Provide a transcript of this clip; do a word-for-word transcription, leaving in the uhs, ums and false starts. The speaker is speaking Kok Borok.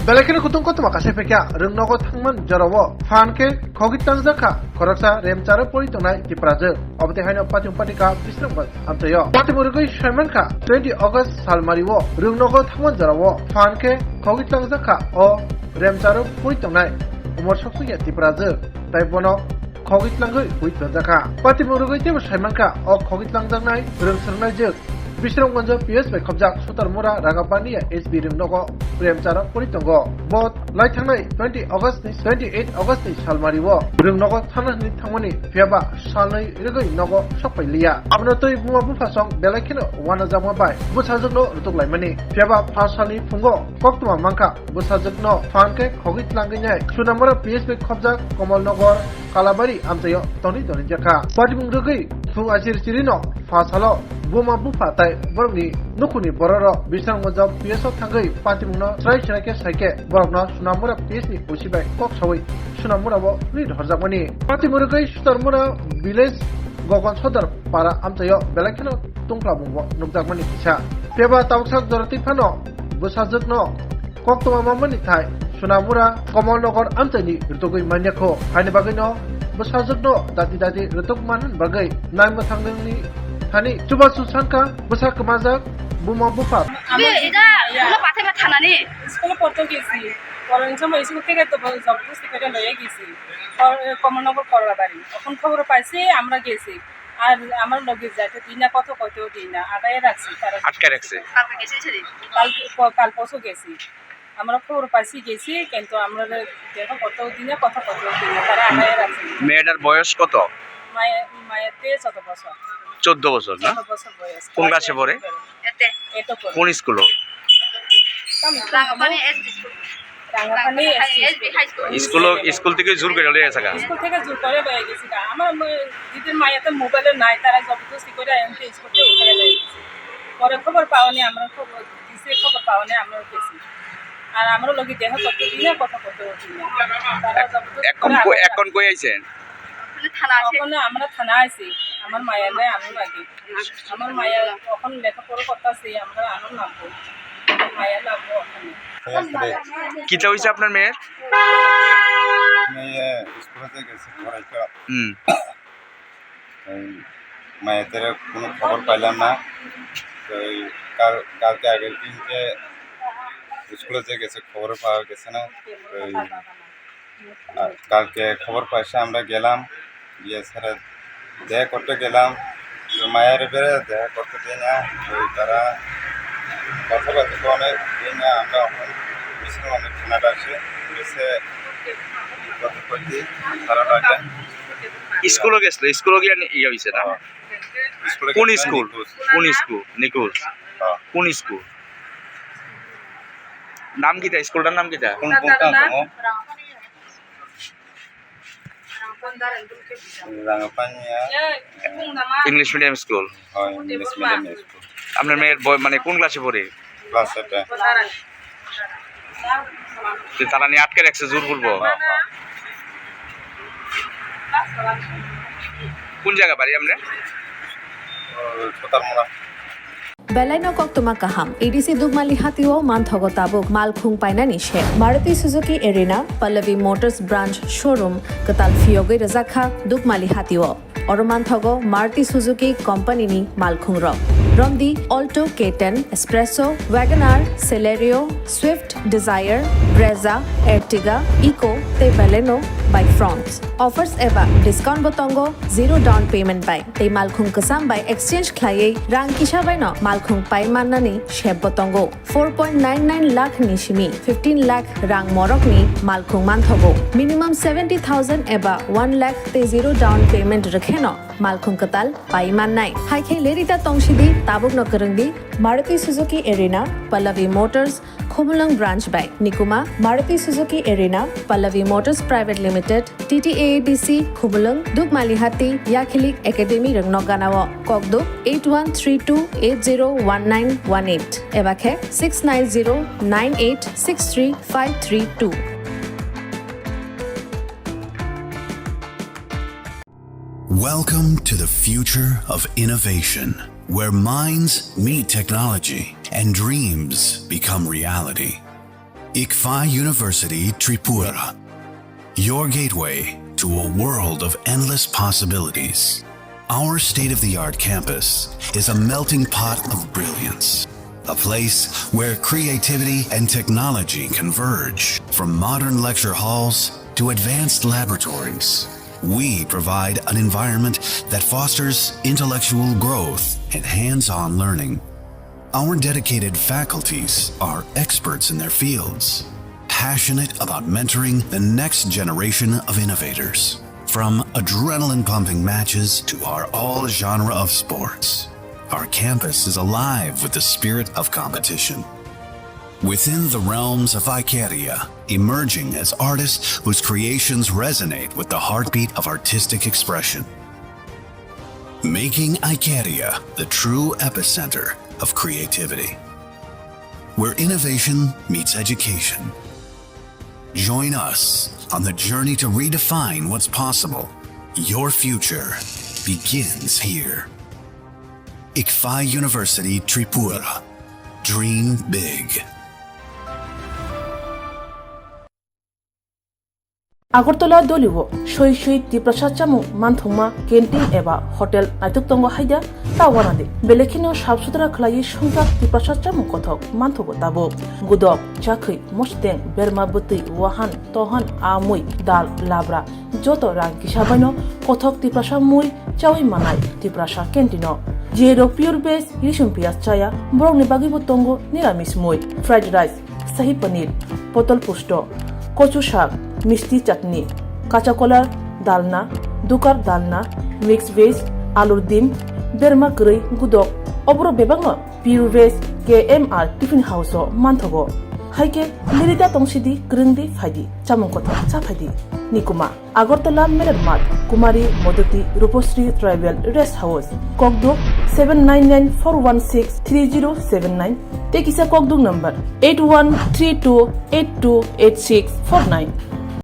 Belai kheno kutung kotorma kasai phaikha, rwngnogo thangman jorao phan khe khogwi tlangjak kha khoroksa remcharo pori tongnai Tiprajwk. Obo twi haino patimung patika Bisramganj amchaio. Patimung rwgwi saimankha twenty August salmario rwngnogo thangman jorao phan khe khogwi tlangjak kha o remcharo pori tongnai umor soksokya Tiprajwk, tai bono khogwi tlangwi bui tonjakha. Patimung rwgwi teibo saimankha o khogwi tlangjaknai rwng swrwngnaijwk Bisramganjo P S bai khobjak Sutarmura Rangapaniya S B rwngnogo remcharo pori tongo. Bo lai thangnai twenty August ni, twenty eight August ni salmario rwngnogo thana hwnwi thangmani, phiyaba salnwi rwgwi nogo sokpai liya. Abono twi buma bupha song belai kheno wanajakma bai bwsajwkno rwtuk laimani. Phiyaba pha salni phungo koktwma mankha bwsajwkno phan khe khogwi tlangwi nai Sunamura P S bai khobjak Komolnogor Kalabari amchaio tonwi tonwi jakha. Patimung rwgwi thung achir chirino pha salo buma bupha tai borokni nukhungni bororok Bisramganjo P S o thangwi patimungno srai srai khe sai khe borokno Sunamura P S ni O C bai kok sawi Sunamura o ri rohorjakmani. Patimung rwgwi Sutarmura village Gogon Sodor para amchaio belai kheno tungphla bumbo nukjakmani kisa. Phiyaba tabuksak jora twi phano bwsajwkno koktwma mamani thai Sunamura Komolnogor amchaini rwtugwi manya kho. Haini bagwino bwsajwkno dati dati rwtuk manani bagwi naimwthangni thani chubachu sankha bwsa kwmajak buma bupha. Be, এটা কোনো পাঠে বা থানা নেই। স্কুলে পড়তে গেছি, পড়ানোর সময় স্কুল থেকে তো জবরদস্তি করে লয়ে গেছি কমলনগর করলাবাড়ি। তখন খবর পাইছি, আমরা গেছি। আর আমার লগে যাইতে দিই না, কথা কইতেও দিই না, আগায় রাখছি তারা। আটকে রাখছে। কালকে গেছে সেদিন। কালকে প-, কাল পরশু গেছি। আমরা খবর পাইছি, গেছি, কিন্তু আমরা দেখা করতেও দিই না, কথা কইতেও দিই না, তারা আগায় রাখছে। মেয়েটার বয়স কত? মায়ের, মায়ের তেরো চোদ্দ বছর। চোদ্দ বছর না? চোদ্দ বছর বয়স। কোন ক্লাসে পড়ে? এতে। এতে পড়ে। কোন school? Rangapani S D school. Rangapani S D school. School, school থেকে জোর করে লয়ে গেছে গা? স্কুল থেকে জোর করে লয়ে গেছে গা। আমার ম-, দিদির মায়ের তো মোবাইলে নাই, তারা জবরদস্তি করে এমনি স্কুল থেকে উঠে লয়ে গেছে। পরে খবর পাওনি, আমরা খবর দিছে, খবর পাওনি, আমরা গেছি। আর আমরা লগে দেখা করতে দিই না, কথা করতে দিই না। তারা জবরদস্তি এখন করে কই-, আবার এখন কই আইছেন? ওখানে থানা আছে। ওখানে আমরা থানা আছি, আমার মায়ের লগে আমি লাগে। আমার মায়ের ওখানে লেখাপড়া করতেছে, আমরা আনন্দ লাগবো। আমার মায়ের লাগবো ওখানে। কিতা হইছে আপনার মেয়ের? মেয়ে স্কুলে গেছে পড়াইতে। হুম। এই মায়েদের কোনো খবর পাইলাম না। তো এই কাল, কালকে আগের দিন যে স্কুলে যে গেছে, খবরও পাওয়া গেছে না। তো এই আর কালকে খবর পাইছে, আমরা গেলাম, গিয়ে স্যারের দেখা করতে গেলাম, তো মায়ের বেড়ে দেখা করতে দেয় না, ওই তারা কথাবার্তা তো অনেক দেয় না, আমরা এখন মিছিল অনেক ঠান্ডাটা আসে, গেছে কথা করতে খারাপ লাগে। স্কুলো গেছিল, স্কুলো গিয়ে নি-, ইয়ে হইছে না? হ্যাঁ। স্কুলে কোন গেছে স্কুল? নিখোঁজ। কোন স্কুল? নিখোঁজ। হ্যাঁ। কোন স্কুল? নাম কিতা? স্কুলটার নাম কিতা? কোন, কোন, কোন, কোন? রাঙাপানিয়া। English medium school. হয়, ইংলিশ মিডিয়াম স্কুল। আপনার মেয়ের বয়-, মানে কোন ক্লাসে পড়ে? ক্লাস এইটে। তো তারা নিয়ে আটকে রাখছে জোর করবো। কোন জায়গা বাড়ি আপনার? ও, ছতারমুড়া। Belai no koktwma kaham. A D C Dukmali hatio manthogo tabuk malkhung painani se. Maruti Suzuki Arena, Pallavi Motors Branch Showroom, kwtal phiyogwi rwjakha Dukmali hatio. Oro manthogo Maruti Suzuki Company ni malkhung rok. Romdi Alto K ten, Espresso, Wagon R, Celerio, Swift Dzire, Brezza, Ertiga, Eeco tei Baleno bai Fronx. Offers eba discount bo tongo zero down payment bai. Tei malkhung kwcham bai exchange khlaiwi rang kisa bai no malkhung pai mannani sep bo tongo. Four point nine nine lakh ni simi fifteen lakh rang morok ni malkhung manthogo. Minimum seventy thousand eba one lakh tei zero down payment rwkhe no malkhung kwtal pai mannai. Hai khe lerida tongsidi, tabuk no kwrwngdi Maruti Suzuki Arena, Pallavi Motors, Khumulwng Branch bai. Nikuma, Maruti Suzuki Arena, Pallavi Motors Private Limited, T T A A D C, Khumulwng, Dukmalihati, Yakhilik Academy rwngno ganao. Kokduk eight one three two eight zero one nine one eight eba khe six nine zero nine eight six three five three two. Welcome to the future of innovation, where minds meet technology and dreams become reality. ICFAI University Tripura, your gateway to a world of endless possibilities. Our state of the art campus is a melting pot of brilliance, a place where creativity and technology converge. From modern lecture halls to advanced laboratories, we provide an environment that fosters intellectual growth and hands on learning. Our dedicated faculties are experts in their fields, passionate about mentoring the next generation of innovators. From adrenaline pumping matches to our all genre of sports, our campus is alive with the spirit of competition. Within the realms of Icaria, emerging as artists whose creations resonate with the heartbeat of artistic expression. Making Icaria the true epicenter of creativity, where innovation meets education. Join us on the journey to redefine what's possible. Your future begins here. ICFAI University Tripura. Dream big. Agartala Dolio soi soi Tiprasa chamung manthokma canteen eba hotel naitok tongo haida ta wanadi. Belekheno sap sutra khlaiwi songjak Tiprasa chamung kothok manthogo tabuk. Gudok, chakhwi, mosteng, berma bwtwi, wahan, tohan, amui, dal, labra, joto rang kisa baino kothok Tiprasa mui chawi manai Tiprasa canteen-o. Jerok pure veg, risum piyaj chaya, borokni bagwibo tongo niramis mui, fried rice, sahi paneer, potol pusto, kochu sak, misti chutney, kacha kolar, dalna, dukar dalna, mix veg, alur dim, berma kwrwi, gudok, oborok bebakno pure veg K M R Tiffin House-o manthogo. Haikhe lirida tongsidi, kwrwngdi phaidi, chamung kothok cha phaidi. Nikuma. Agartala Meler Math, Kumari Modoti Rupasri Tribal Rest House, Kokduk seven nine nine four one six three zero seven nine, tei kisa Kokduk number eight one three two eight two eight six four nine.